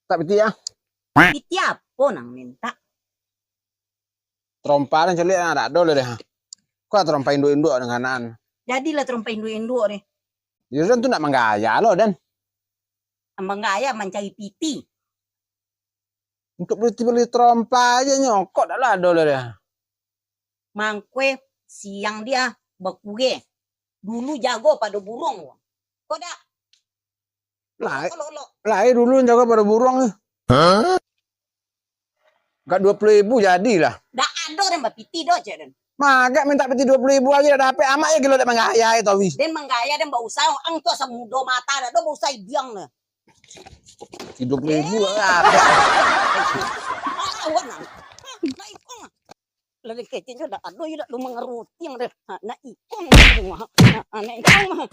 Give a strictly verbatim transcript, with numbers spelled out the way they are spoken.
Tak piti ah. Piti apo nan mintak? Tarompa den caliak, dak ado lai deh. Kok tarompa induak-induak den kanaan. Jadilah tarompa induak-induak deh. Yo, den tu nak manggaya lo, den. Manggaya mancari piti. Untuak piti bali tarompa ajo nyo, kok dak lah ado lai deh. Mangko siang dia bakureh. Dulu jago pado buruang. Kok dak? Lai, lai dulu jago pado buruang. Hah? Agak duo puluah ribu jadilah. Dak ado den bapiti doh, cek den. Magak mintak piti duo puluah ribu ajo dak dapek, amak yo gilo dak manggaya tau wih. Den manggaya den bausaha, ang tu asa mudo mata dak do bausaha ibiang lah. Piti duo puluah ribu lah. Ah, wan lah. Naik kong lah. Lah den kecek jo dak ado yo dak lu mangaruti ang deh. Ha, naik kong lah. Ha, naik kong lah.